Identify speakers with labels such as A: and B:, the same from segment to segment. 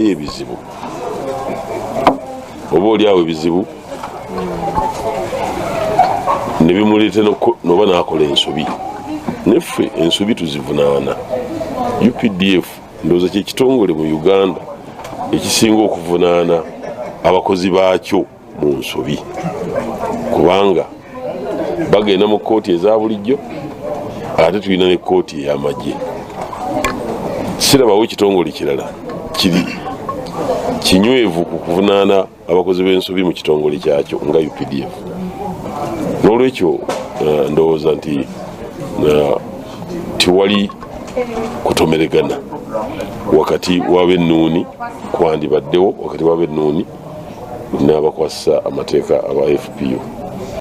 A: Ebizibu oba ori aho ebizibu nibimureetera noba nakora ensobi. Naife ensobi tuzivunaana. Updf ndowooza kyekitongore mu Uganda ekisinga okuvunaana abakozi baakyo mu nsobi kubanga bagenda mu kooti eza bulijjo ate tulina ne kooti ey'amagye. Sirabawo ekitongole kirala kiri kinywevu ku kuvunaana abakozi b'ensobi mu kitongole kyakyo nga updf. N'olwekyo eh, ndowooza nti eh, tewali kutomeregana wakati w'abennuuni kwandibaddewo wakati w'abennuuni n'abakwasisa amateeka aba FPU.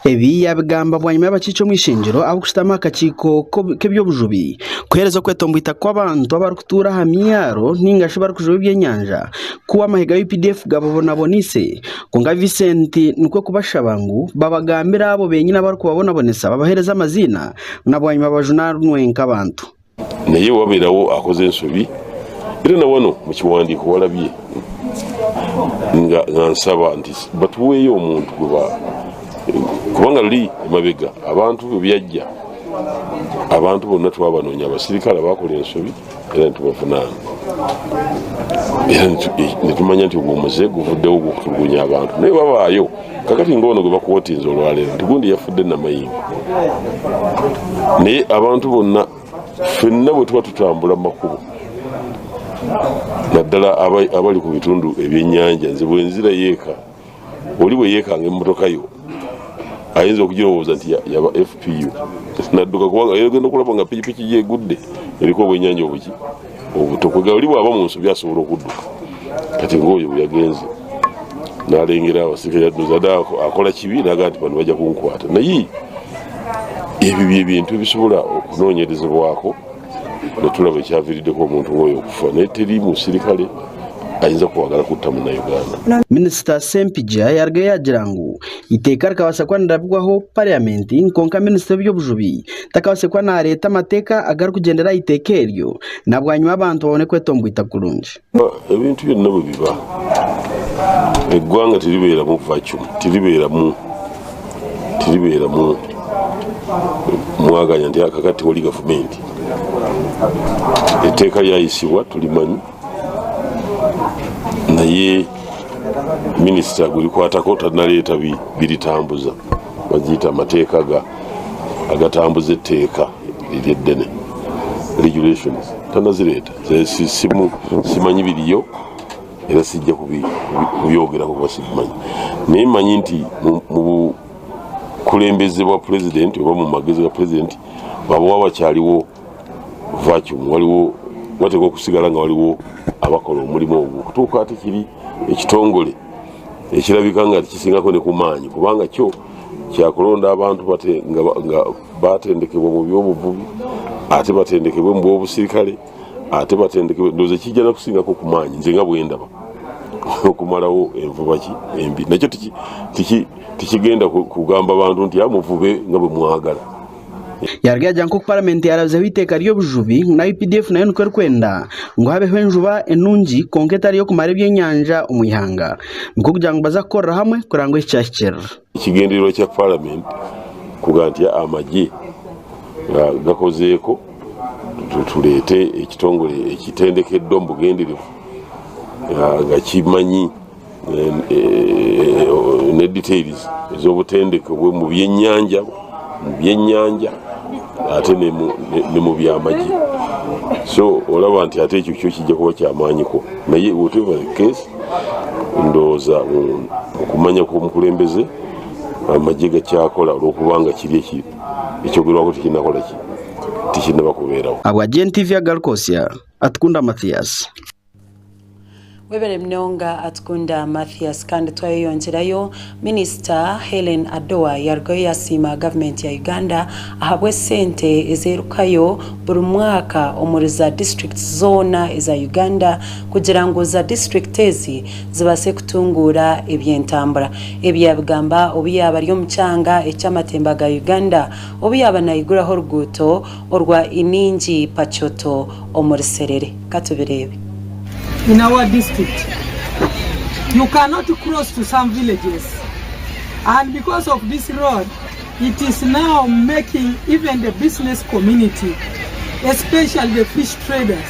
B: Ebi yaabigamba bwanyima y'abakiiki omu ishengyero abarikushutama aha kakiiko k'eby'obujubi kuheereza okwetomboita kw'abantu abarikutuura aha myaro nainga shi barikujuba ebyenyanja ku amahe ga UPDF gababonaboneise. Kwonka Vincent nikwo kubashaba ngu babagambire abo benyine abarikubabonabonesa babaheereze amaziina na bwanyima bajunaanwe nk'abantu.
A: Naye wabeerawo akoze ensobi era na wano mu kiwandiiko walabye nga nsaba nti batuweeyo omuntu gwe kubanga luli emabega abantu bwe byajja abantu bonna twabanoonya abasirikale abakola ensobi era netubavunaana era netumanya nti ogwo omuze guvuddewo ogwokutulugunya abantu naye babaayo kakati ngaono gwe bakuwotinze olwaleero nti gundi yafudde namayingo naye abantu bonna ffenna bwe tuba tutambula mu makubo naddala abali ku bitundu ebyenyanja nze bwenzira yeeka oli bwe yeekanga emmotoka yo ayinza okugirowooza nti yaba fpu nadduka kubanga ogenda okulaba nga pikipiki gyegudde eriko obwenyanja obuki obuto kwega oli bwaba mu nsobi asobola okudduka kati ngaoyo bwe yagenze nalengera abasirikale yadduza akola kibi naga nti bano bajja kunkwata naye ebyo byebintu ebisobola okunoonyerezebwako netulaba ekyaviiriddeko omuntu ng'oyo okufa naye teri musirikale ayinza kwagala kutta munnayuganda.
B: Minisita Ssempijja yarugayo yaagira ngu eiteeka rikabaasa kuba nirabibwaho Parliament kwonka minisita w'eby'obujubi takabaasa kuba naareeta amateeka agarikugyendera aha iteeka eryo na bwanyima abantu babone kwetomboita kurungi.
A: Ebintu byonna bwe biba, eggwanga teribeeramu vacuum, teribeeramu teribeeramu mwaganya nti akakati tewali gavumenti. Etteeka lyayisibwa tulimanyi, naye minisita gwerikwatako tanaleeta biritambuza, bagiyita amateeka agatambuza etteeka eriri eddene, regulations, tanazireeta. Simanyi biriyo era sijja kubyogerako kuba sibimanyi, naye mmanyi nti mu bukulembeze bwa pulezidenti oba mu magezi ga pulezidenti waba wakyaliwo vacuum, waliwo wateekwa okusigala nga waliwo abakola omulimu ogwo okutuuka ate kiri ekitongole ekirabika nga kisingako ne ku maanyi kubanga kyo kyakulonda abantu nga batendekebwa mu byobuvubi ate batendekebwe mu bwobusirikale ate batendekebwe ndowooza kijja nakusingako ku maanyi nze nga bwendaba okumalawo envuba ki embi nakyo tikigenda kugamba bantu nti amuvube nga bwe mwagala.
B: Yaruga yaagira nk'oku Paramenti yaarabizeho eiteeka ry'obujubi ngu na UPDF nayo nikwo erikwenda ngu habeho enjuba enungi kwonka etari y'okumara ebyenyanja omu ihanga nikwo kugira ngu baza kukorera hamwe kureba ngu eki kyahikiirira.
A: Ekigendererwa kya Paramenti kugira nti amagye gakozeeko tureete ekitongore ekitendekeddwa omu bugenderevu nga kimanyi ne details ez'obutendeke bwe mu byennyanja mu byennyanja ate ne mu byamagye so olaba nti ate ekyo kyo kijja kuba kyamaanyiko naye whatever the case ndowooza okumanya kw'omukulembeze amagye gakyakola olwokubanga kiri ekyogerwako tekinakola ki tekinaba kubeerawo.
B: Ahabwa GNTV Agarikosya, Atukunda Mathias.
C: Webare munonga Atukunda Mathias. Kandi twayeyongyerayo, Minisita Hellen Adoa yarugayo yasiima gavumenti ya Uganda ahabw'esente ezerukayo buri mwaka omuri za disiturikiti zoona eza Uganda kugira ngu za disiturikiti ezi zibaase kutunguura eby'entambura. Ebi yabigamba obu yaaba ari omu kyanga eky'amatemba ga Uganda obu yaaba nayiguraho oruguuto orwa Iningi Pachoto omuri Serere. Ka tubireebe.
D: in our district. You cannot cross to some villages. And because of this road, it is now making even the business community, especially the fish traders,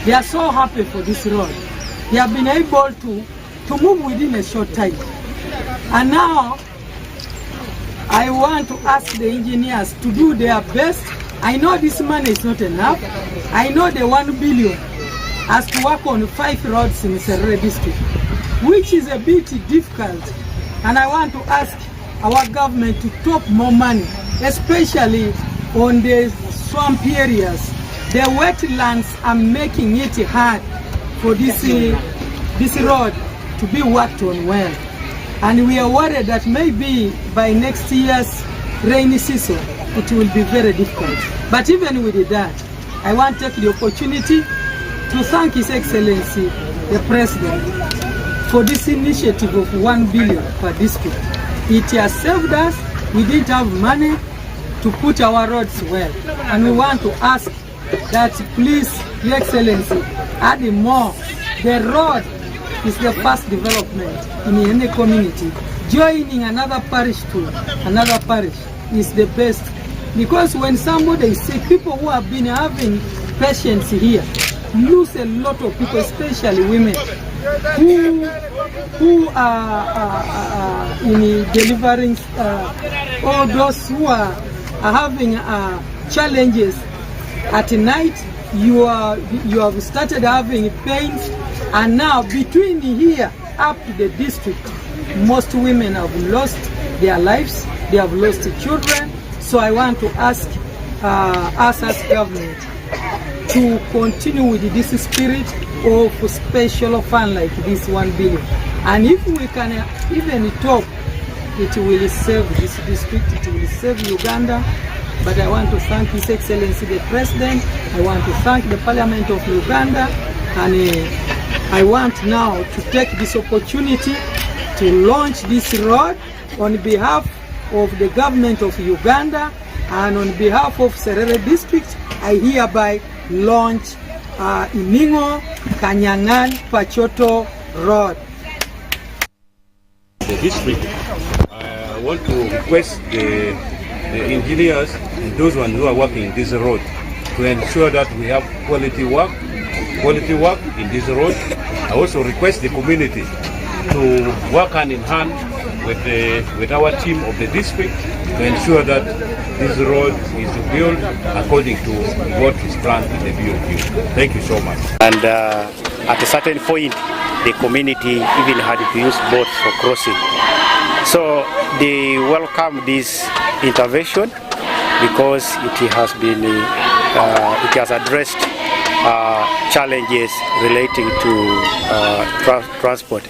D: they are so happy for this road. They have been able to, to move within a short time. And now, I want to ask the engineers to do their best. I know this money is not enough. I know the 1 billion has to work on 5 roads in Serere district, which is a bit difficult. And I want to ask our government to top more money, especially on the swamp areas. The wetlands are making it hard for this, this road to be worked on well. And we are worried that maybe by next year's rainy season, it will be very difficult. But even with that, I want to take the opportunity to thank His Excellency, the President, for this initiative of 1 billion per district. It has saved us. We didn't have money to put our roads well. And we want to ask that please, Your Excellency, add more. The road is the first development in any community. Joining another parish to another parish is the best. Because when somebody is sick, people who have been having patients here lose a lot of people, especially women, who, who are, are, are in delivering, all those who are, are having challenges at night. You are you have started having pains, and now between here up to the district, most women have lost their lives, they have lost children. So I want to ask us as government to continue with this spirit of special fund like this 1 billion. And if we can even top, it will save this district, it will save Uganda. But I want to thank His Excellency the President, I want to thank the Parliament of Uganda, and I want now to take this opportunity to launch this road on behalf of the government of Uganda and on behalf of Serere District. I hereby launch Iningo Kanyangan Pachoto Road.
E: The district, I want to request the engineers and those ones who are working in this road to ensure that we have quality work in this road. I also request the community to work hand in hand with our team of the district to ensure that this road is built according to what is planned in the BOQ. Thank you so much.
F: And at a certain point, the community even had to use boats for crossing. So they welcome this intervention because it has been it has addressed challenges relating to transport.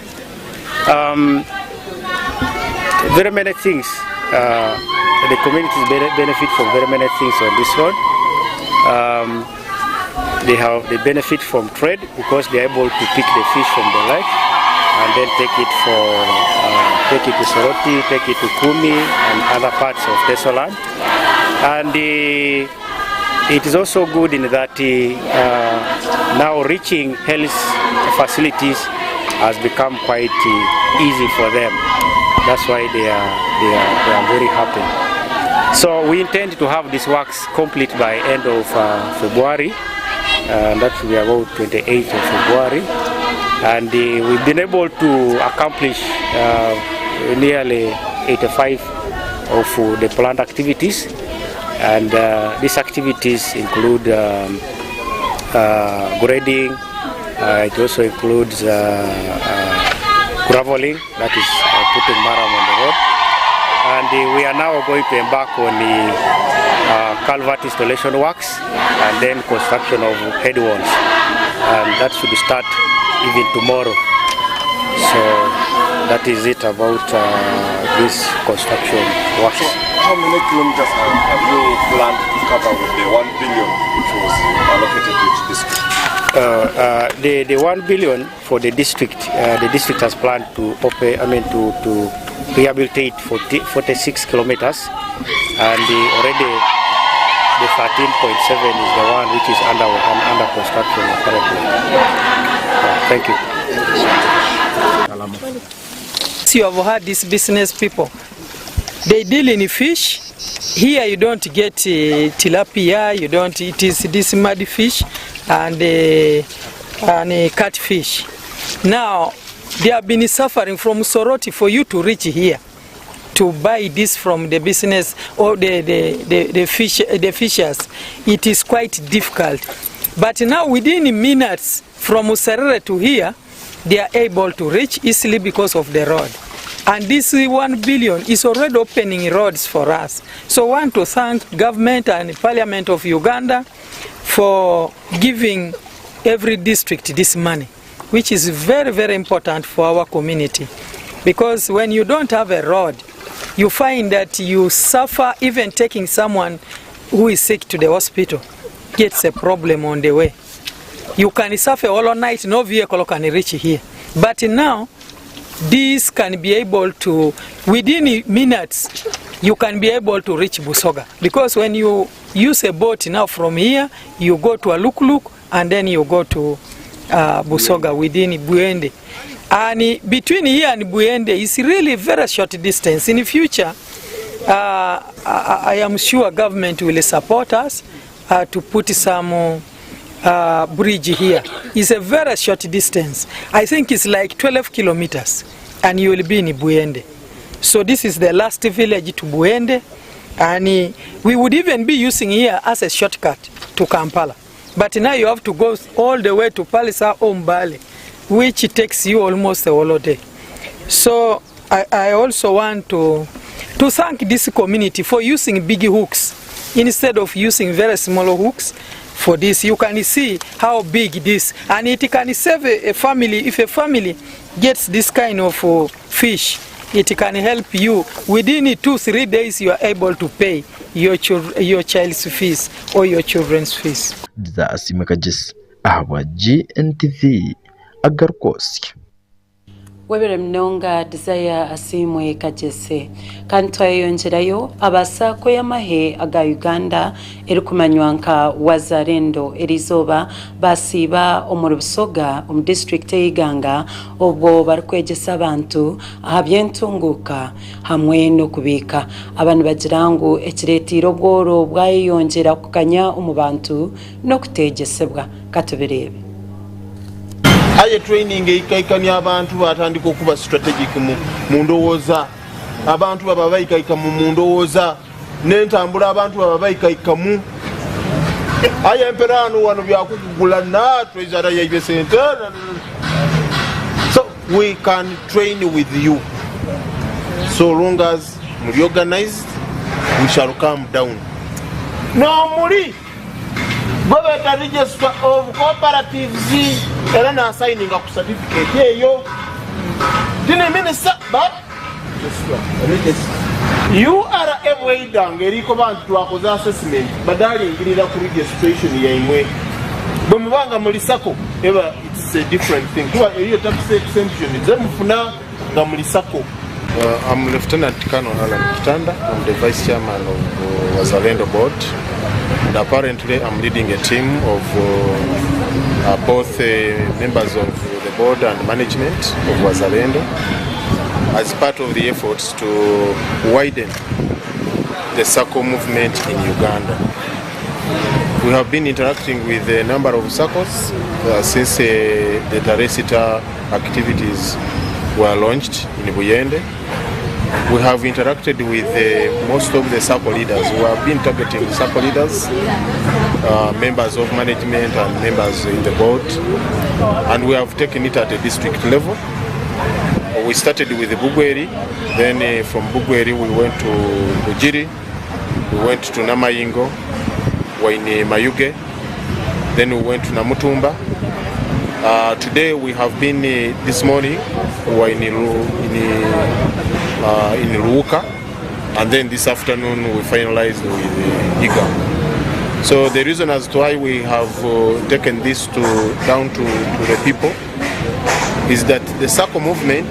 F: Very many things, the communities benefit from very many things on this road. They benefit from trade because they are able to pick the fish from the lake and then take it for take it to Soroti, take it to Kumi and other parts of Tesoland. And it is also good in that now reaching health facilities has become quite easy for them. That's why they are very happy. So we intend to have these works complete by end of February, and that will be about 28th of February. And we've been able to accomplish nearly 85 of the planned activities. And these activities include grading, it also includes graveling, that is putting murram on the road. And we are now going to embark on the culvert installation works and then construction of head walls. And that should start even tomorrow. So that is it about this construction works.
G: So how many kilometers have you planned to cover with the 1 billion which was allocated to each district?
F: The 1 billion for the district has planned to open, I mean to rehabilitate 46 kilometers, and already the 13.7 is the one which is under construction currently. Yeah. Thank you.
D: You have heard these business people, they deal in fish. Here you don't get tilapia, you don't, it is this mud fish and catfish. Now, they have been suffering from Soroti for you to reach here to buy this from the business or the fishers. It is quite difficult. But now within minutes from Serere to here, they are able to reach easily because of the road. And this 1 billion is already opening roads for us. So I want to thank government and parliament of Uganda for giving every district this money, which is very, very important for our community. Because when you don't have a road, you find that you suffer even taking someone who is sick to the hospital gets a problem on the way. You can suffer all night, no vehicle can reach here. But now, this can be able to, within minutes, you can be able to reach Busoga. Because when you use a boat now from here, you go to Alukuluk, and then you go to Busoga within Buyende. And between here and Buyende is really very short distance. In the future, I am sure government will support us to put some bridge here. It's a very short distance. I think it's like 12 kilometers and you will be in Buyende. So this is the last village to Buyende, and we would even be using here as a shortcut to Kampala. But now you have to go all the way to Palisa or Mbale, which takes you almost the whole day. So I also want to thank this community for using big hooks instead of using very small hooks for this. You can see how big this, and it can save a family. If a family gets this kind of fish, it can help you. Within 2-3 days, you are able to pay your child's fees or your children's fees.
H: Ahabwa GNTV Agarkosya.
C: Webere mnonga Desire Asimwe Kajese kandi twayeyongyerayo abasaako y'amahe aga Uganda erikumanywa nka Wazalendo eriizooba basiiba omuri Busoga omu disitulikiti ey'Iganga obwo barikwegyesa abantu aha by'entunguuka hamwe n'okubiika. Aba nibagira ngu ekireetiire obworo bwayeyongyera kukanya omu bantu n'okuteegyesebwa. Katubireebe.
I: Aye training eikaikania abantu batandika okuba strategic mu ndowooza, abantu baba baikaika mu ndowooza n'entambula, abantu baba baikaikamu. Aye emperano wano byakukugula na treasurer yaibe sente. So we can train with you so long as muli organized, we shall calm down. No muli gwebeta register of cooperatives era na signing ku certificate eyo dine minister but URA bweyidanga eriko bantu twakoze assessment badalingirira ku registration yaimwe bwe mubanga muli sako eba it's a different thing kuba eriyo tax exemption zemufuna nga muli sako.
J: I'm Lieutenant Colonel Alan Kitanda. I'm the Vice Chairman of Wazalendo Board, and apparently I'm leading a team of both members of the board and management of Wazalendo as part of the efforts to widen the SACCO movement in Uganda. We have been interacting with a number of SACCOs since the Taresita activities were launched in Buyende. We have interacted with most of the SACCO leaders. We have been targeting SACCO leaders, members of management and members in the board, and we have taken it at a district level. We started with Bugweri, then from Bugweri we went to Bujiri, we went to Namayingo, we're in Mayuge, then we went to Namutumba. Today we have been, this morning, we were in Luuka, and then this afternoon we finalized with Iga. So the reason as to why we have taken this down to the people is that the SACCO movement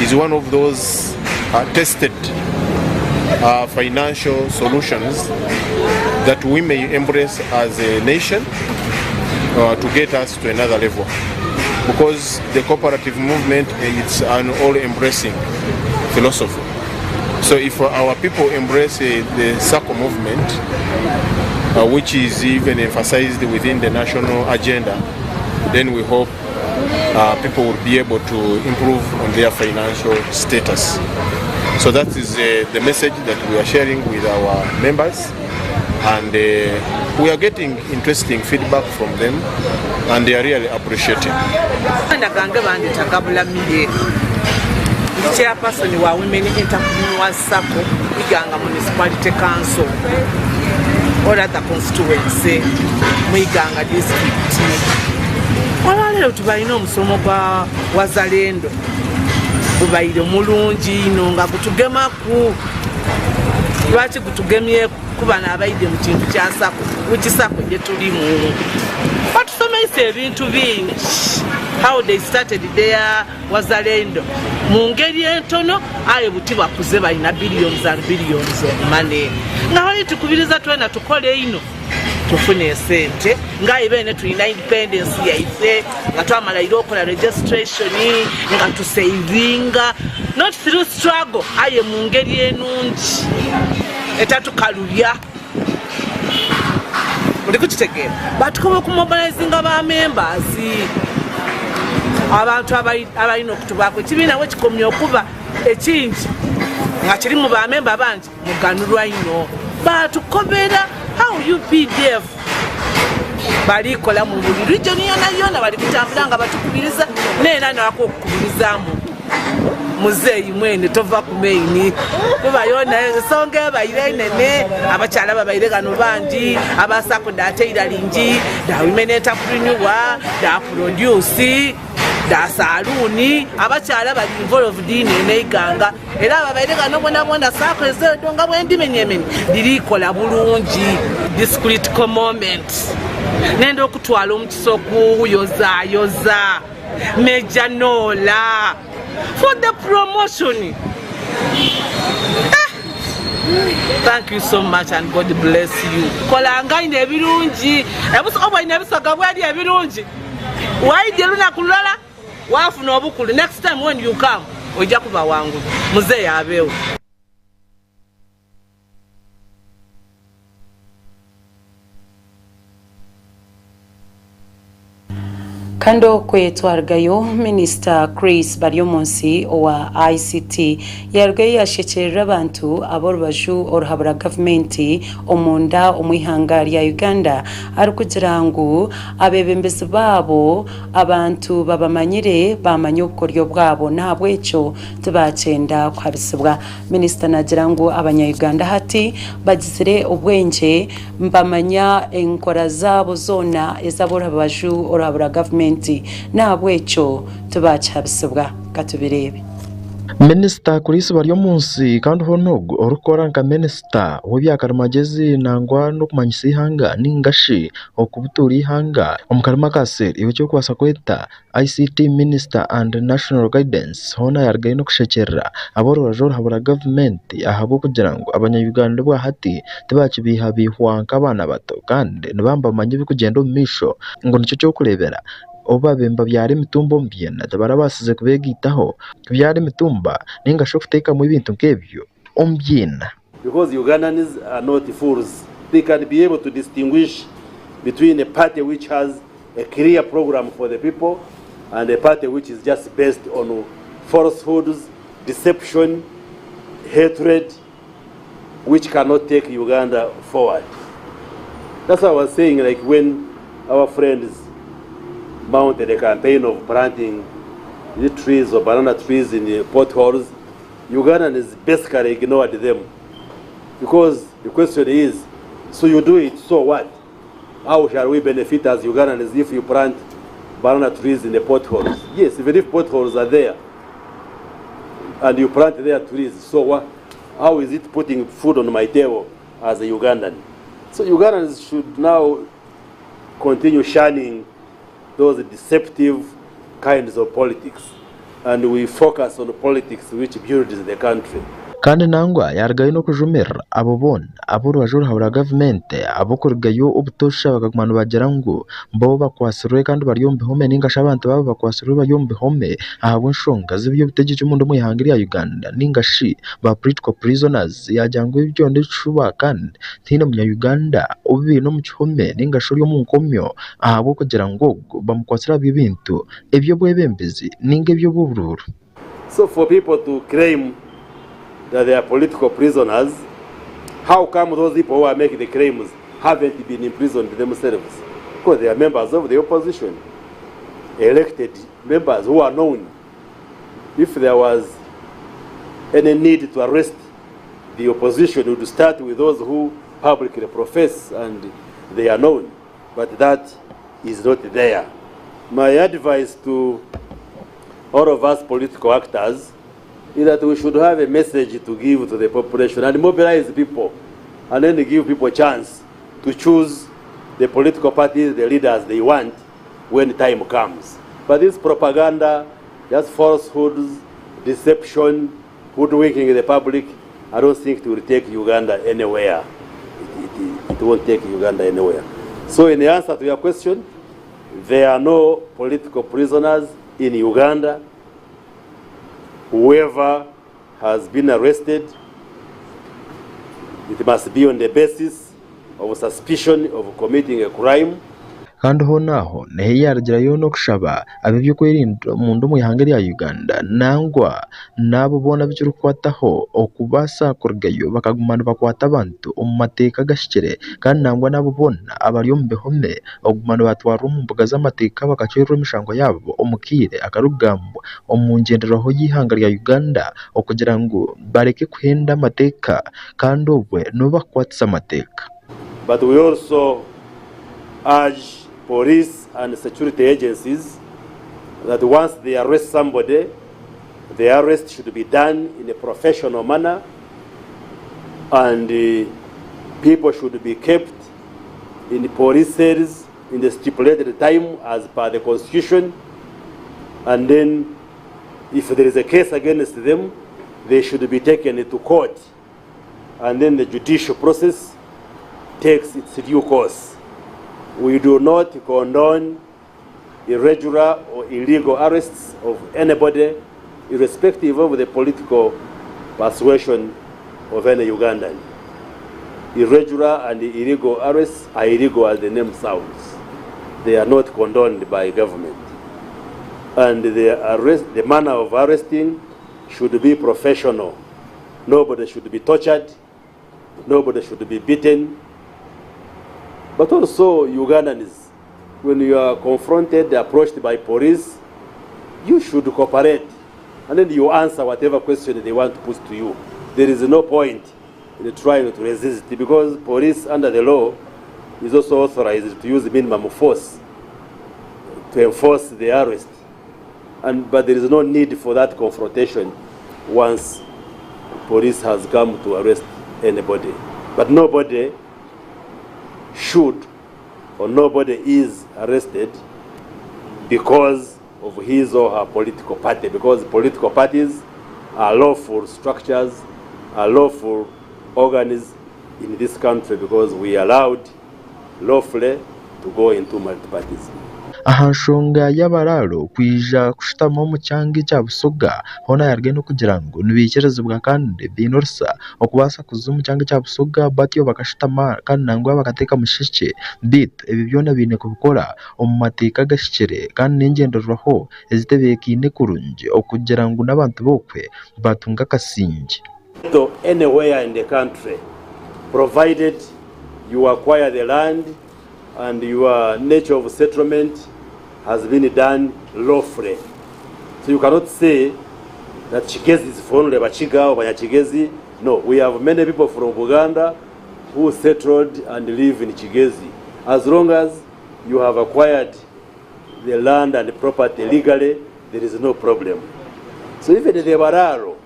J: is one of those tested financial solutions that we may embrace as a nation to get us to another level. because the cooperative movement it's an all embracing philosophy. So if our people embrace the SACCO movement, which is even emphasized within the national agenda, then we hope people will be able to improve on their financial status. So that is the message that we are sharing with our members and we are getting interesting feedback from them and they are really appreciating.
K: Amanda gange bandeta Gabulamire, ndi chairperson wa Women Entrepreneurs Sacco Iganga Municipality Council or other constituency mu Iganga district. Olwaleero tubalina omusomo gwa Wazalendo gubaire mulungi ino nga gutugemaku. Lwaki gutugemyeku? Kuba nabaide mu kintu kya sako which sako gyetulimu batusomeisa ebintu bingi how they started their wazalendo mu ngeri entono aye buti bakuze balina billions and billions of money nga bali tukubiriza twena tukole ino tufune esente nga aye bene tulina independence yaife nga twamala ira okola registration nga tusavinga not through struggle aye mu ngeri enungi etatukalubya oli kukitegeera batukoba okumobilizinga ba members abantu abalina okutubaako ekibiina wekikomye okuba ekingi nga kirimu bamemba bangi muganulwa ino batukobera how UPDF balikola mu buli region yona yona bali kutambula nga batukubiriza neera nako okukubirizaamu muzeeyi mwene tova ku maini kuba yona ensonga ebaire enene abakyala babaire gano bangi abasako da tailoring da women entrepreneur da produce da saluuni abakyala bali involved ino eneiganga era ababaire gano bonabona saako ezeedo nga bwendimenyemenye lirikola bulungi. This critical moment nenda okutwala omukisa okuyozayoza Major Nola for the promotion. Thank you so much and God bless you. Kolanga ino ebirungi obwaine ebisoga bwali ebirungi waidye lunaku lulala wafuna obukulu next time when you come ojja kuba wangulu muzeeyi abeewo.
C: Kandi okwe twarugayo, Minisita Chris Baryomunsi owa ICT yarugayo yashekyerera abantu ab'orubaju oruhabura gavumenti omunda omu ihanga rya Uganda arikugira ngu abeebembezi baabo Abantu babamanyire baamanya obukoryo bwabo n'ahabw'ekyo tibaakyenda kuhabisibwa. Minisita naagira ngu abanya-Uganda hati bagizire obwengye nibamanya enkora zaabo zoona ez'ab'orubaju oruhabura gavumenti n'ahabw'ekyo tibaakihabisibwa. Katubireebe.
H: Minisita Chris Baryomunsi kandi hoona ogu orikukora nka minisita w'ebyakarimagyezi nangwa n'okumanyisa eihanga ninga shi okubutuura eihanga omu karimi aka seeri eki orikubaasa kweta ICT Minister and National Guidance hoona yaarugayo n'okushekyerera ab'orubaju oruhabura gavumenti ahabw'okugira ngu abanya-Uganda obwahati tibakibeihabeihwa nk'abaana bato kandi nibaba nibamanya ebirikugyenda omu maisho ngu nikyo ky'okureebera obu baabaire nibabyara emitumba omu biina tibarabaasize kubeegaitaho kubyara emitumba nainga shi okuteekamu ebintu nk'ebyo omu biina.
I: Because Ugandans are not fools, they can be able to distinguish between a party which has a clear program for the people and a party which is just based on falsehoods, deception, hatred, which cannot take Uganda forward. That's why I was saying, like when our friends mounted a campaign of planting the trees or banana trees in the potholes, Ugandans basically ignored them because the question is, so you do it, so what? How shall we benefit as Ugandans if you plant banana trees in the potholes? Yes, even if potholes are there and you plant there trees, so what? How is it putting food on my table as a Ugandan? So Ugandans should now continue shunning those deceptive kinds of politics and we focus on politics which builds the country.
H: Kandi nangwa yaarugayo n'okujumirira abo boona ab'orubaju oruhabura gavumenti ab'okurugayo obutoosha bakaguma nibagira ngu bo bakwatsirwe kandi bari omu bihome nainga shi abantu baabo bakwatsirwe bari omu bihome ahabw'enshonga z'eby'obutegyeki omunda omu ihanga erya Uganda nainga shi ba political prisoners. Yaagira ngu ebyo n'ebishuba kandi tihaine munya Uganda ou baine omu kihome nainga shi ori omu nkomyo ahabw'okugira ngu ogwo bamukwatsire ahabw'ebintu eby'obwebembezi nainga eby'oburuuru.
E: So for people to claim that they are political prisoners, how come those people who are making the claims haven't been imprisoned themselves? Because they are members of the opposition, elected members who are known. If there was any need to arrest the opposition, would start with those who publicly profess and they are known. But that is not there. My advice to all of us political actors is that we should have a message to give to the population and mobilize people and then give people a chance to choose the political parties, the leaders they want when time comes. But this propaganda, just falsehoods, deception, hoodwinking the public, I don't think it will take Uganda anywhere. It, it, it won't take Uganda anywhere. So in the answer to your question, there are no political prisoners in Uganda. Whoever has been arrested, it must be on the basis of suspicion of committing a crime.
H: Kandi hoona aho niho yaarugirayo n'okushaba ab'eby'okwerinda omunda omu ihanga erya Uganda nangwa n'abo boona abu kirikukwataho okubaasa kurugayo bakaguma nibakwata abantu omu mateeka agahikire kandi nangwa n'abo boona abari omu bihome okuguma nibatwarwa omu mbuga z'amateeka bakacwerwa emishango yaabo omu kaire akarikugambwa omu ngyenderwaho y'eihanga rya Uganda okugira ngu bareke kuhenda amateeka kandi obwo nibo bakukwatisa amateeka.
E: But we also urge police and security agencies that once they arrest somebody, the arrest should be done in a professional manner and uh, people should be kept in police cells in the stipulated time as per the constitution and then if there is a case against them they should be taken to court and then the judicial process takes its due course. We do not condone irregular or illegal arrests of anybody, irrespective of the political persuasion of any Ugandan. Irregular and illegal arrests are illegal as the name sounds. They are not condoned by government. And the, arrest, the manner of arresting should be professional. Nobody should be tortured. Nobody should be beaten. But also, Ugandans, when you are confronted, approached by police, you should cooperate. And then you answer whatever question they want to put to you. There is no point in trying to resist because police under the law is also authorized to use minimum force to enforce the arrest. And, but there is no need for that confrontation once police has come to arrest anybody. But nobody should or nobody is arrested because of his or her political party, because political parties are lawful structures, are lawful organs in this country because we allowed lawfully to go into multipartyism.
H: Aha nshonga y'abaraaro kwija kushutama omu kyanga ekya Busoga hoona yarugayo n'okugira ngu nibaikirizibwa kandi baine orusa okubaasa kuza omu kyanga ekya Busoga batyo bakashutama kandi nangwa bakateeka mushekye beitu ebi byona baine kubikora omu mateeka agahikire kandi n'engyenderwaho ezitebeekaine kurungi okugira ngu n'abantu b'okwe baatunga akasingye.
E: To anywhere in the country provided you acquire the land and your nature of settlement has been done lawfully. So you cannot say that Kigezi is for only Bakiga or Banyakigezi. No, we have many people from Buganda who settled and live in Kigezi. As long as you have acquired the land and the property legally, there is no problem. So even the Bararo,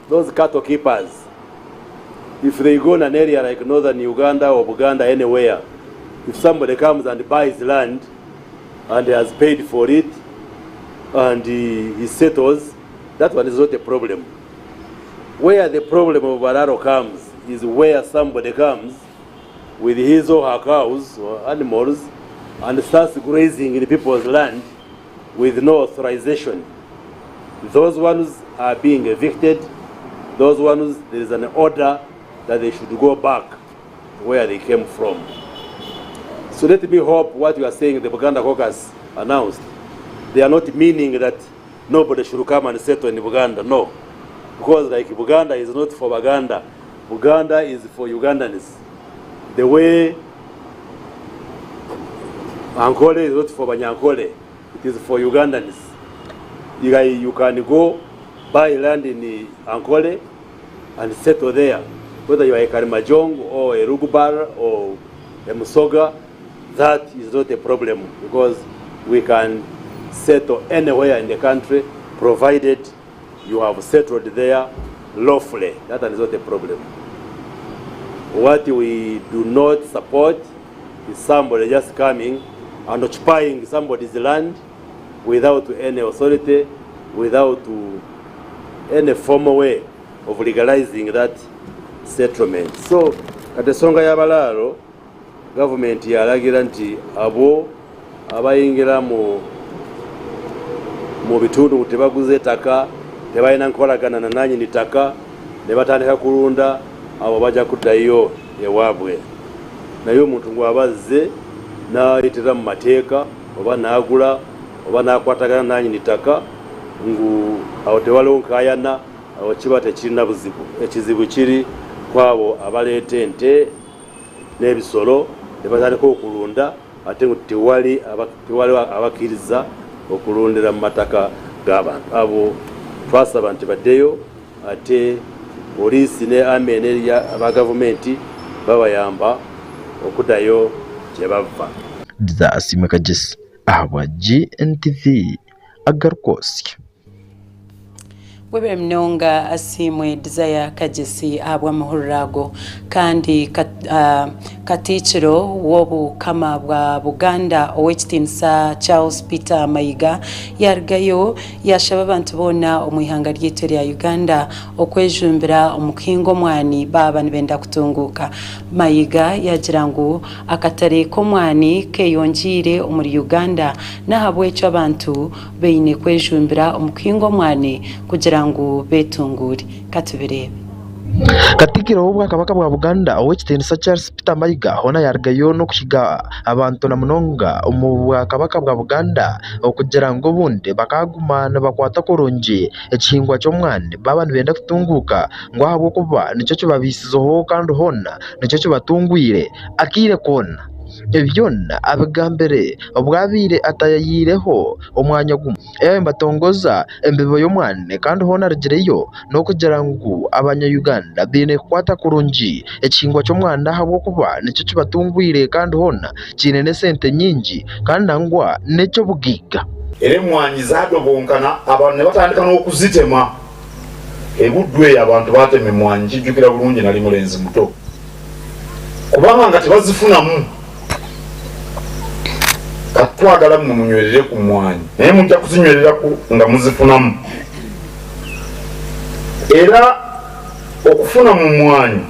E: those cattle keepers, if they go in an area like northern Uganda or Buganda, anywhere, if somebody comes and buys land and has paid for it and he, he settles, that one is not a problem.
L: Where the problem of Balaalo comes is where somebody comes with his or her cows or animals and starts grazing in people's land with no authorization. Those ones are being evicted, those ones there is an order that they should go back where they came from. So let me hope what you are saying the Buganda Caucus announced, they are not meaning that nobody should come and settle in Buganda. No. Because like Buganda is not for Baganda. Buganda is for Ugandans. The way Ankole is not for Banyankole, it is for Ugandans. You, you can go buy land in Ankole and settle there. Whether you are a Karimajong or a Rugubar or a Musoga, that is not a problem because we can settle anywhere in the country provided you have settled there lawfully. That is not a problem. What we do not support is somebody just coming and occupying somebody's land without any authority, without any formal way of legalizing that settlement. So kati ensonga y'abalaalo gavumenti yalagira nti abo abayingira mu mu bitundu tebaguze ettaka tebalina nkolagana na nanyini ttaka ne batandika kulunda abo bajja kuddayo ewaabwe naye omuntu ng'aba azze n'ayitira mu mateeka oba n'agula oba n'akwatagana nanyini ttaka ngu awo tewaliwo nkaayana awo kiba tekirina buzibu ekizibu kiri kwabo abaleeta ente n'ebisolo ne batandika okulunda ate ngu tewali tewali abakkiriza okulundira mu mataka g'abantu abo twasaba nti baddeyo ate poliisi ne army ne aba gavumenti babayamba okuddayo gye bava.
H: Asiimwe Kagyesi ahabwa GNTV agarikwotsya.
C: Webare munonga Asiimwe Desire Kagyesi ahabw'amahurire ago. Kandi Katiikiro w'Obukama bwa Buganda Ow'ekitiinisa Charles Peter Mayiga yaarugayo yaashaba abantu boona omu ihanga ryaitu erya Uganda okwejumbira omu kuhinga omwani baaba nibenda kutunguuka. Mayiga yaagira ngu akatare k'omwani keeyongyeire omuri Uganda n'ahabw'ekyo abantu baine kwejumbira omu kuhinga omwani kugira ngu beetunguure. Ka tubireebe.
H: Katikkiro w'Obwakabaka bwa Buganda, Ow'ekitiinisa Charles Peter Mayiga hoona yaarugayo n'okuhiga abantu na munonga omu Bwakabaka bwa Buganda okugira ngu obundi bakaaguma nibakwata kurungi ekihingwa ky'omwani baaba nibenda kutunguuka ngu ahabw'okuba nikyo kibabaisizeho kandi hoona nikyo kibatungwire akaire koona. Ebi byona abigambire obu abaire atayayiireho omwanya gumwe yaaba nibatongoza embibo y'omwani kandi hoona arugireyo n'okugira ngu abanya Uganda baine kukwata kurungi ekihingwa ky'omwani ahabw'okuba nikyo kibatungwire kandi hoona kiine n'esente nyingi kandi nangwa n'eky'obugaiga.
M: Era emwanyi zadobonkana abantu nebatandika n'okuzitema. E Buddu eyo abantu batema emwanyi nkijjukira bulungi nali mulenzi muto. Kubanga nga tebazifunamu. Kati twagala mmwe munywerere ku mmwanyi naye mujja kuzinywereraku nga muzifunamu. Era okufuna mu mmwanyi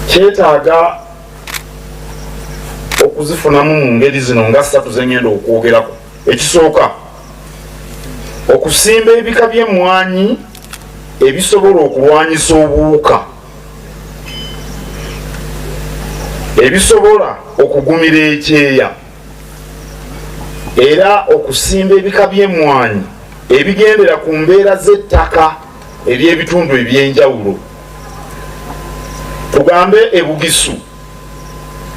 M: kyetaaga okuzifunamu mu ngeri zino nga ssatu ze ngenda okwogerako. Ekisooka, okusimba ebika by'emmwanyi ebisobola okulwanyisa obuwuka, ebisobola okugumira ekyeya era okusimba ebika by'emmwanyi ebigendera ku mbeera z'ettaka ery'ebitundu eby'enjawulo. Tugambe e Bugisu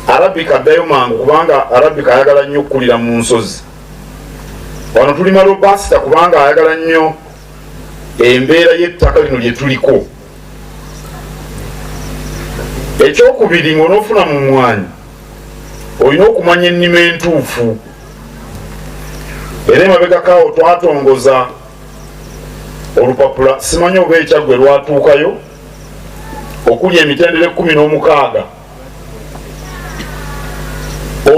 M: Arabika addayo mangu kubanga Arabika ayagala nnyo okukulira mu nsozi. Wano tulima Robusta kubanga ayagala nnyo embeera y'ettaka lino lye tuliko. Ekyokubiri, ng'onoofuna mu mmwanyi olina okumanya ennima entuufu era emabegako awo twatongoza olupapula simanyi oba ekyaggwe lwatuukayo okuli emitendera 16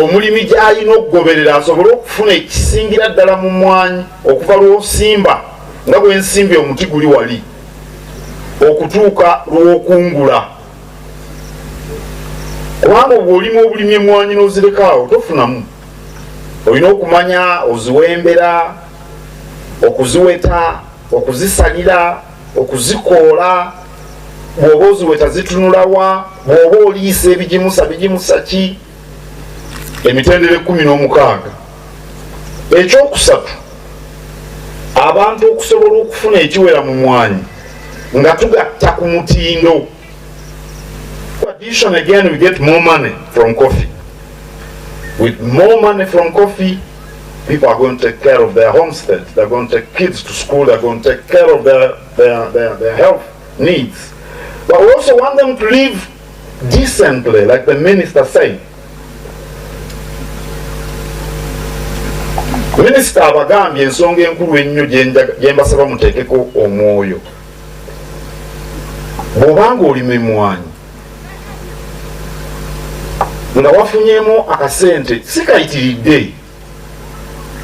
M: omulimi gy'alina okugoberera asobole okufuna ekisingira ddala mu mmwanyi okuva lw'osimba. nga bwe nsimbye omuti guli wali okutuuka lw'okungula. Kubanga bw'olima obulimi emmwanyi n'ozireka awo tofunamu. Olina okumanya oziwembera, okuziweta, okuzisalira, okuzikoola, bw'oba oziweta zitunula wa, bw'oba oliisa ebigimusa bigimusa ki? Emitendera 16. Ekyokusatu, abantu okusobola okufuna ekiwera mu mwanyi nga tugatta ku mutindo. Addition again we get more money from coffee. With more money from coffee, people are going to take care of their homesteads, they're going to take kids to school, they're going to take care of their, their, their, their health needs. But we also want them to live decently, like the minister said. Minisita abagambye ensonga enkulu ennyo gye mbasaba muteekeko omwoyo. Bw'obanga olima emmwanyi nga wafunyeemu akasente si kayitiridde,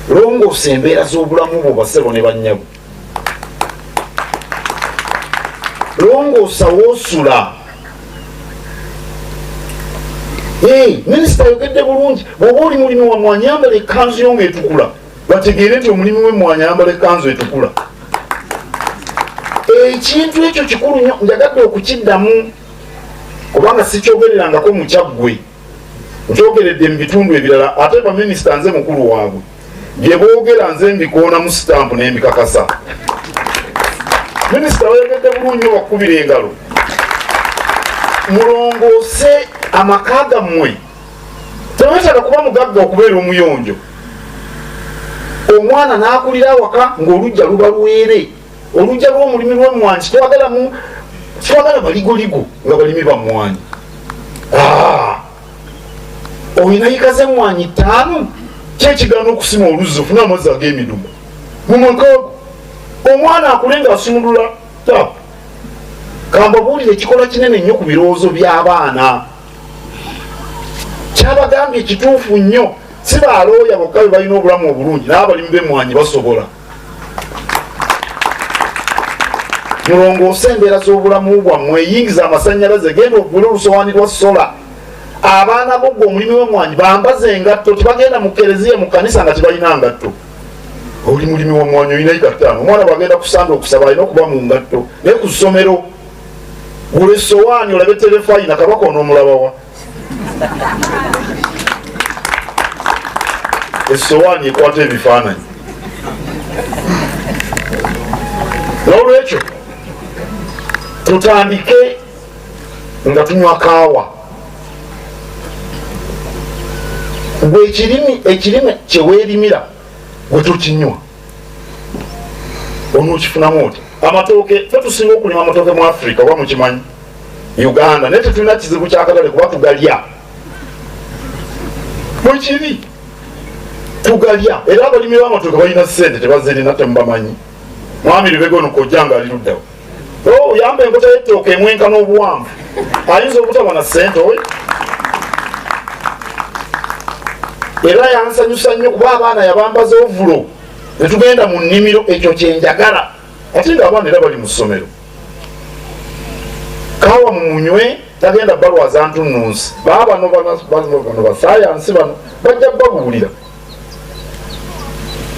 M: longoosa embeera z'obulamu bwo bassebo ne bannyabo. Longoosa w'osula. Minisita ayogedde bulungi, bw'oba oli mulimi wa mwanyi yambala ekkanzu yo ng'etukula bategeere nti omulimi w'emmwanyi ayambala ekkanzu etukula. Ekintu ekyo kikulu nnyo, njagadde okukiddamu kubanga sikyogererangako mu Kyaggwe, nkyogeredde mu bitundu ebirala, ate baminisita nze mukulu waabwe, bye boogera nze mbikoonamu sitampu ne mbikakasa. Minisita wayogedde bulungi nnyo, bakukubira engalo. Mulongoose amaka gammwe. Tewetaaga kuba mugagga okubeera omuyonjo. Omwana n'akulira awaka ng'oluggya luba lwere. Oluggya lw'omulimi lw'emmwanyi twagalamu twagala baligoligo nga balimi ba mmwanyi. Ah! Olina yika z'emmwanyi ttaano, ki ekigaana okusima oluzzi ofune amazzi ag'emidumu mu maka go? Omwana akule ng'asumulula taapu. Kambabuulire ekikola kinene nnyo ku birowoozo by'abaana. Kyabagambye kituufu nnyo, si balooya bokka be balina obulamu obulungi, n'abalimi b'emmwanyi basobola. Mulongoose embeera z'obulamu bwammwe, yingiza amasannyalaze, genda ogule olusowaani lwa sola. Abaana bo ggwe omulimi w'emmwanyi bambaze engatto, tebagenda mu kereziya, mu kkanisa nga tebalina ngatto. Oli mulimi wa mmwanyi olina yiga ttaano, omwana bw'agenda ku Sande okusaba alina okuba mu ngatto, naye ku ssomero gula essowaani olabe terefayina, kabaka onoomulabawa? Essowaani ekwata ebifaananyi. N'olwekyo tutandike nga tunywa kaawa. Gwe ekirimi ekirime kyeweerimira gwe tokinywa onookifunamu oti? Amatooke, ffe tusinga okulima amatooke mu Africa oba mukimanyi? Uganda naye tetulina kizibu kyakatale kuba tugalya. Bwekiri tugalya, era abalimi b'amatooke balina ssente tebazirina temubamanyi. Mwami Lubega ono kojja nga ali luddawo oh, yamba enkota y'ettooke emwenkana obuwanvu ayinza obutaba na ssente oyo. Era yansanyusa nnyo kuba abaana yabambaza ovulo ne tugenda mu nnimiro, ekyo kye njagala. Ate nga abaana era bali mu ssomero. Kawa mumunywe tagenda balwaza ntunnunsi. Baabano bano basayansi bano bajja babuulira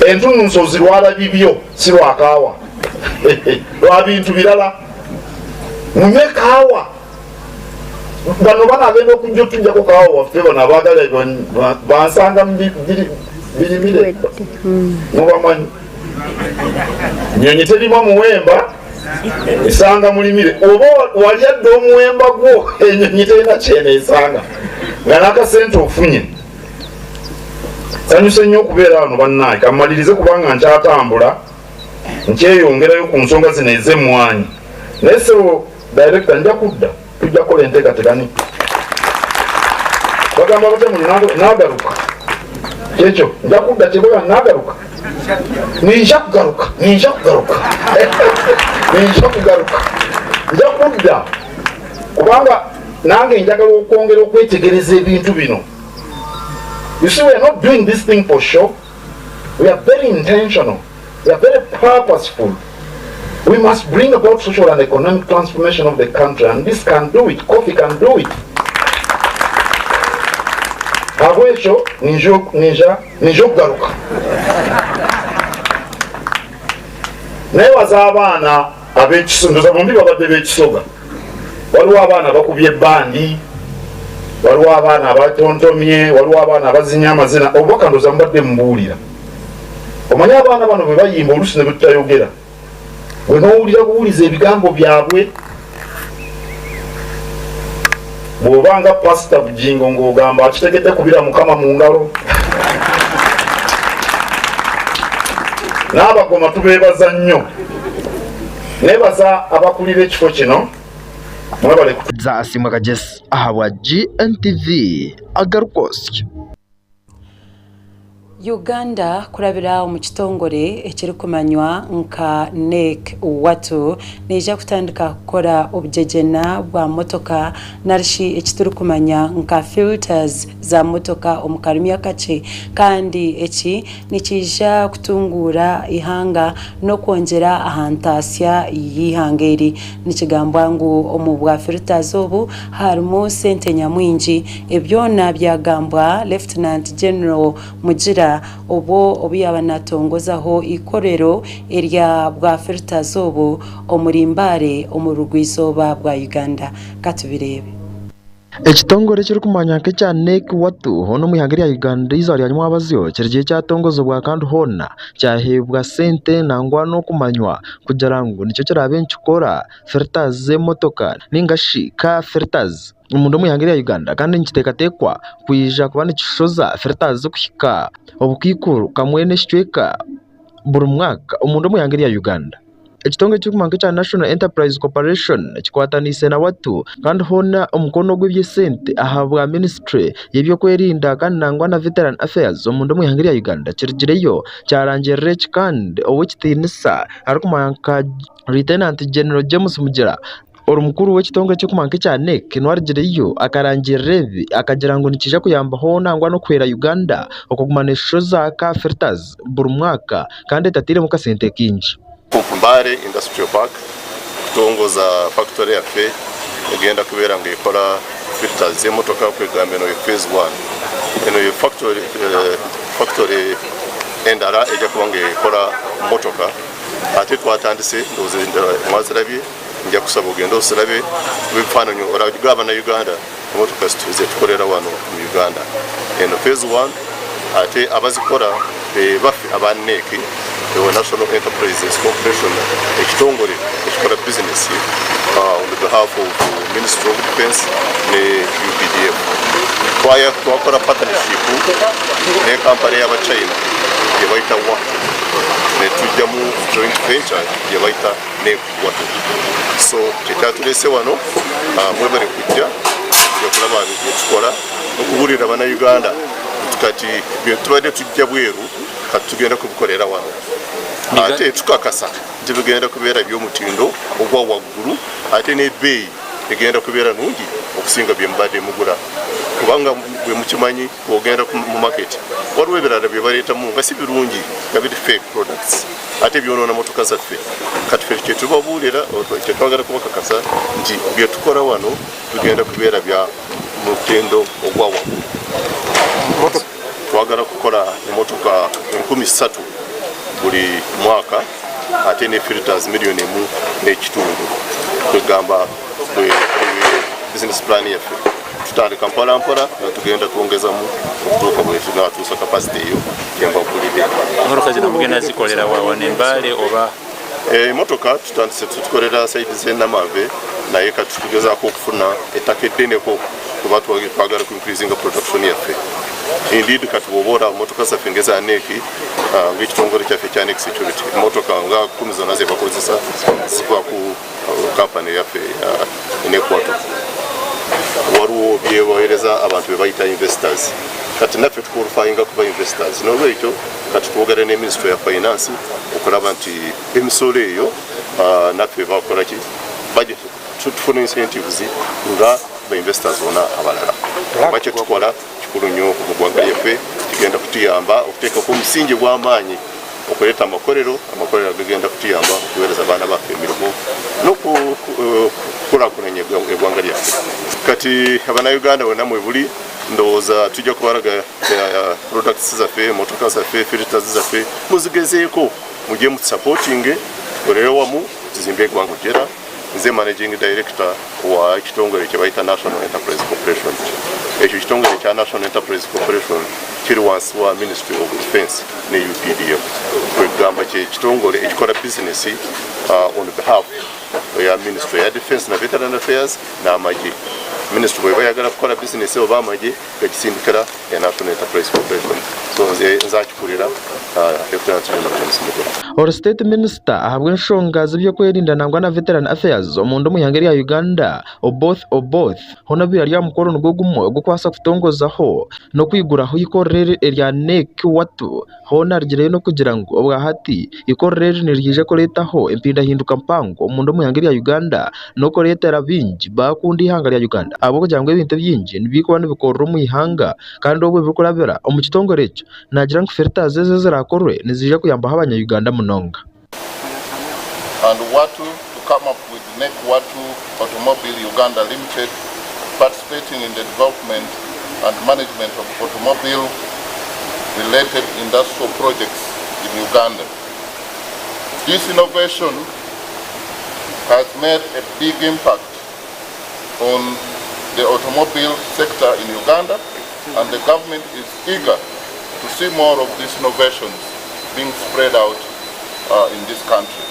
M: entunnunsi ozirwala bibyo si lwa kaawa lwa bintu birala. Munywe kaawa. Bano banagenda okujja otujjako kaawa waffe bano abaagala bansanga birimire mubamanyi. Nyonyi terima muwemba esanga mulimire. Oba walya dda omuwemba gwo enyonyi terina kyene esanga nga n'akasente ofunye. Sanyuse nnyo okubeera wano bannange. Kammalirize kubanga nkyatambula nkyeyongerayo ku nsonga zino ez'emmwanyi, naye ssebo director nja kudda, tujja kukola enteekateeka ni bagamba batya muno nagaruka kyekyo nja kudda kyeboya nagaruka ninja kugaruka ninja kugaruka ninja kugaruka nja kudda kubanga nange njagala okwongera okwetegereza ebintu bino. You see, we are not doing this thing for show. We are very intentional. We are very purposeful. We must bring about social and economic transformation of the country and this can do it, coffee can do it. Ahabw'ekyo ninja ninja okugaruka. Nebaza abaana ab'ekiso ndoza bombi babadde b'ekisoga. Waliwo abaana abakubye ebbandi, waliwo abaana abatontomye, waliwo abaana abazinye amazina. Obubaka ndoza mubadde mubuwulira. Omanyi abaana bano bwe bayimba oluusi ne bwetutayogera gwe n'owulira buwuliza ebigambo byabwe. Bw'oba nga Pasita Bugingo ng'ogamba akitegedde kubira Mukama mu ngalo. N'abagoma tubeebaza nnyo. Nebaza abakulira ekifo kino mwebale kutu.
H: Asiimwe Kagyesi ahabwa GNTV agarikwotsya.
C: Uganda kurabira omu kitongore ekirikumanywa nka NEC Watu neija kutandika kukora obugyegyena bwa motoka narishi ekiturikumanya nka filters za motoka omu karimi akakye kandi eki nikiija kutunguura eihanga n'okwongyera aha ntaasya y'eihanga eri. Nikigambwa ngu omu bwa filters obu harimu sente nyamwingi. Ebi byona byagambwa Lieutenant General Mugira obwo obu yaaba natongozaho eikorero erya bwa filters obu omuri Mbale omu burugwa-izooba bwa Uganda. Katubireebe.
H: Ekitongore ekirikumanywa nk'ekya NEC Watu hoona omu ihanga rya Uganda eizooba rya nyimwabazyo kirigiire kyatongozibwa kandi hoona kyaheebwa sente nangwa n'okumanywa kugira ngu nikyo kiraabe nikikora filters z'emotoka ninga shi car filters omunda omu ihanga rya Uganda kandi nikiteekateekwa kwija kuba nikishoza filters kuhika obukaikuru kamwe n'ekicweka buri mwaka omunda omu ihanga rya Uganda. Ekitongore ekirikumanywa nk'ekya National Enterprise Corporation kikwataniise na Watu kandi hoona omukono gw'eby'esente ahabwa minisitule y'ebyokwerinda kandi nangwa na Veteran Affairs omunda omu ihanga rya Uganda kirugireyo kyarangirira eki kandi ow'ekitiinisa arikumanywa nka Lieutenant General James Mugira Ori mukuru w'ekitongore ekirikumanywa nk'ekya NEC niwe arugireyo akarangirira ebi akagira ngu nikiija kuyambaho nangwa n'okuhwera Uganda okuguma neeshusha za car filters buri mwaka kandi etatairemu kasente kaingi.
N: Mbale Industrial Park kutongoza factory yaffe egenda kubeera nga ekora filters z'emotoka kwegamba eno ye phase one. Eno ye factory endala ejja kuba nga ekora motoka ate twatandise ndowooza endala mwazirabye. Nja kusaba ogende ozirabe kuba ebifaananyi orabiga abanauganda emotoka zetukorera wano mu Uganda. Eno phase one ate abazikora be baffe aba NEC, National Enterprises Corporation, ekitongore ekikora bizinesi on the behalf of Ministry of Defence ne UPDF. Twakora partnership ne kampani eyaba China gyebayita Wahto netujjamu joint venture gyebayita NEC. Watu so kyekyatulese wano mwebale kujja kujja kulaba byetukola nokuburira bana Uganda nti kati byetubadde tujja bweru kati tugenda kubikolera wano ate tukakasa nti bigenda kubeera byomutindo ogwa waggulu ate nebeeyi egenda kubeera nungi okusinga byemubadde mugula kubanga bwemukimanyi bwogenda mu market waliwo ebirala byebaletamu nga si birungi nga biri fake products ate byonoona motoka zaffe. Kati ffe kyetubabuulira, kyetwagala kubakakasa nti byetukola wano bigenda kubeera bya mutindo ogwa waggulu. Twagala kukola emotoka 3000 buli mwaka ate ne filters miliyoni emu n'ekitundu kwegamba business plan yaffe. Tutandika mpola mpola nga tugenda twongezamu okutuuka bwe tunatuusa capacity eyo gyembagulidde.
O: Emotoka zino mugenda zikolera wa wano e Mbale oba?
N: Emotoka tutandise tuzikolera saidi z'e Namave naye kati tugezaako okufuna ettaka eddeneko kuba twagala ku increasinga production yaffe. Indeed kati bw'oba olaba motoka zaffe ng'eza NEC ng'ekitongole kyaffe ekya NEC Security emotoka nga kumi zonna ze bakozesa ziva ku kampani yaffe ya NEC Watu. Waliwo byebawereza abantu bebayita investors kati naffe tukwalifyinga kuba investors nolwekyo kati twogera ne ministry ya finance okulaba nti emisolo eyo naffe bakola ki tufuna incentives nga ba investors bona abalala kuba kyetukola kikulu nnyo mu ggwanga lyaffe kigenda kutuyamba okuteekako omusingi gw'amaanyi okuleeta amakolero, amakolero agagenda kutuyamba okuweereza abaana baffe emirimu. Kati Abannayuganda bonna mwebuli ndowooza tujja kubalaga products zaffe, emotoka zaffe, filters zaffe muzigezeeko mujje mutusupportinge tukolere wamu tuzimbe eggwanga. Ojera nze managing director wa ekitongole kyebayita National Enterprise Corporation. Ekyo kitongole kya National Enterprise Corporation kiri wansi wa Ministry of Defence ne UPDF. Kwegamba kye kitongole ekikola bizinesi on behalf eya Ministry ya Defence na Veteran Affairs n'amagye. Ministry bweba eyagala kukola bizinesi oba amagye gagisindikira ya National Enterprise Corporation. So nze nzakikurira Lieutenant General James Mugoya.
H: Ori State Minister ahabw'enshonga z'ebyokwerinda nangwa na Veteran Affairs omunda omu ihanga erya Uganda, Oboth Oboth, hoona obaire ari aha mukoro nigwo gumwe ogw'okubaasa kutongozaho n'okwiguraho eikorero eri erya NEC Watu. Hoona arugireyo n'okugira ngu obwahati eikorero eri niriija kureetaho empindahinduka mpango omunda omu ihanga erya Uganda n'okureetera baingi baakunda eihanga rya Uganda ahabw'okugira ngu ebintu ebingi nibikuba nibikorerwa omu ihanga kandi obwo ebirikurabira omu kitongore ekyo naagira ngu filters ezi eziraakorwe niziija kuyambaho abanya Uganda munonga.
I: And Watu to come up with NEC Watu Automobile Uganda Limited participating in the development and management of automobile related industrial projects in Uganda. This innovation has made a big impact on the automobile sector in Uganda and the government is eager to see more of these innovations being spread out uh, in this country.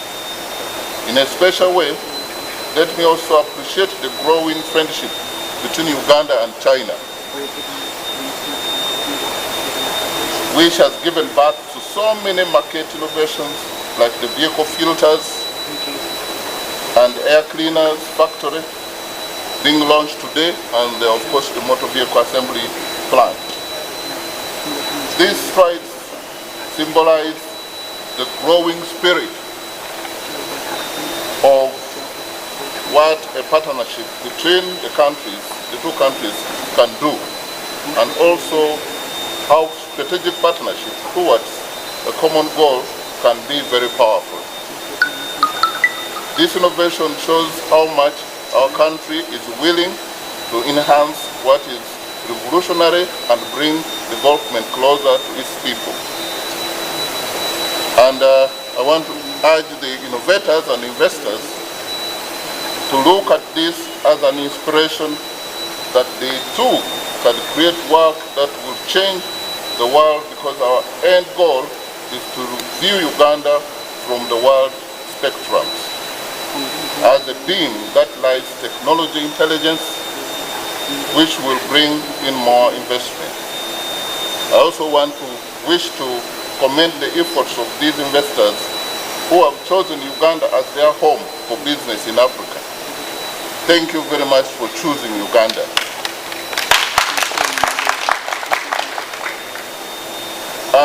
I: In a special way, let me also appreciate the growing friendship between Uganda and China, which has given birth to so many market innovations like the vehicle filters and air cleaners factory being launched today and uh, of course the motor vehicle assembly plant. These strides symbolize the growing spirit of what a partnership between the countries, the two countries can do, and also how strategic partnership towards a common goal can be very powerful. This innovation shows how much our country is willing to enhance what is revolutionary and bring development closer to its people. And uh, I want to urge the innovators and investors to look at this as an inspiration that they too can create work that will change the world because our end goal is to view Uganda from the world spectrums as a being that lies technology intelligence which will bring in more investment. I also want to wish to commend the efforts of these investors who have chosen Uganda as their home for business in Africa. Thank you very much for choosing Uganda.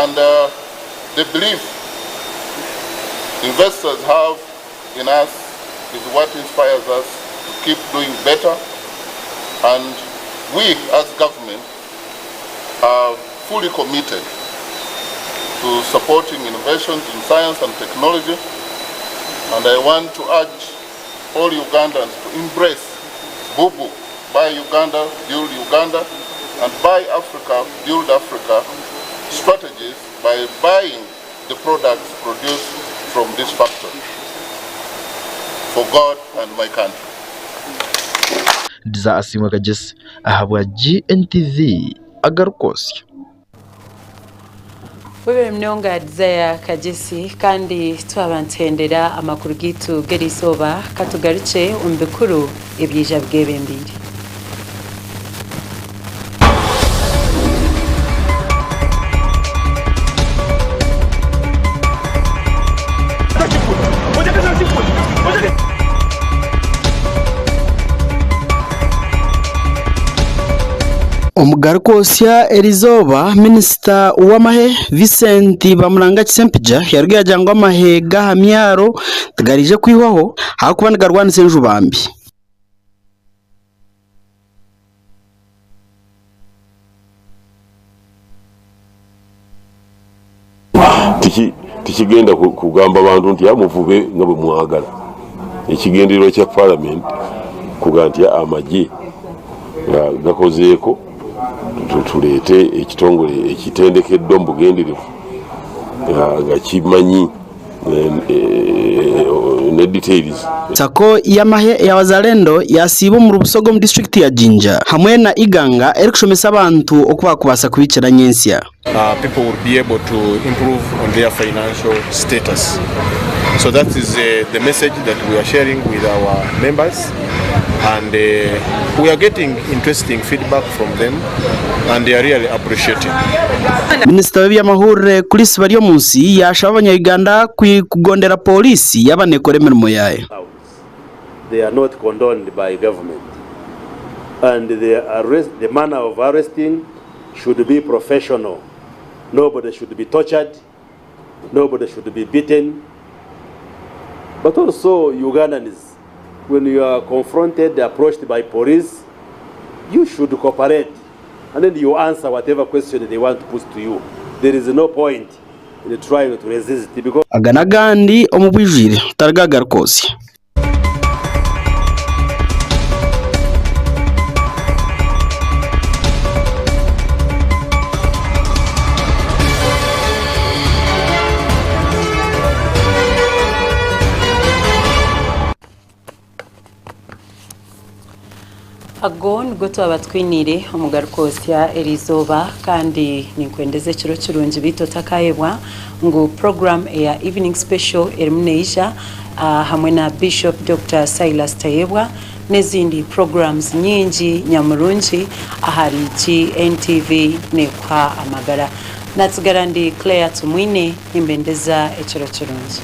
I: And uh, the belief investors have in us is what inspires us to keep doing better. And we as government are fully committed to supporting innovations in science and technology. And I want to urge all Ugandans to embrace BUBU, Buy Uganda, Build Uganda, and Buy Africa, Build Africa strategies by buying the products produced from this factory. For God and my country.
H: Ndiza Asiimwe Kagyesi ahabwa GNTV agarikwotsya.
C: Webare munonga Desire Kagyesi kandi twaba nituhendera amakuru gaitu g'erizooba katugarukye omu bikuru ebyaija bwebembeire.
B: Omugarikwotsya erizooba, Minisita w'amahe Vincent Bamulangaki Ssempijja yaruga yagira ngu amahe g'aha myaro tigaraije kwihwaho ahabw'okuba nigarwanisa enjuba mbi.
A: Tikigenda kugamba bantu nti muvube nga bwe mwagala. Ekigendererwa kya palamenti kuga nti amagye nga gakozeeko tuleete ekitongole ekitendekeddwa mu bugenderevu nga kimanyi ne details.
B: Sacco y'amahe eya Wazalendo yasiiba omuri Busoga omu disiturikiti ya Jinja hamwe na Iganga erikushomesa abantu oku baakubaasa kubiikira nyentsya.
J: People will be able to improve on their financial status. So that is the message that we are sharing with our members and we are getting interesting feedback from them and they are really appreciating.
B: Minisita w'eby'amahurire Chris Baryomunsi yaashaba abanya-Uganda kugondera pooriisi yaaba neekora emirimo yaayo.
L: They are not condoned by government and the arrest, the manner of arresting should be professional. Nobody should be tortured, nobody should be beaten. But also Ugandans, when you are confronted, approached by police, you should cooperate and then you answer whatever question they want to put to you. There is no point in trying to resist because
B: Aga n'agandi omu bwijwire otarigagaruka ozya.
C: Ago nigo twaba twiniire omugaruka osya eriizooba kandi ninkwendeza ekiro kirungi beitu otakaayebwa ngu program eya Evening Special erimu neija hamwe na Bishop Dokita Silas Tayebwa n'ezindi programs nyingi nyamurungi ahari GNTV nekuha amagara. Natsigara ndi Claire Tumwine nimbendeza ekiro kirungi.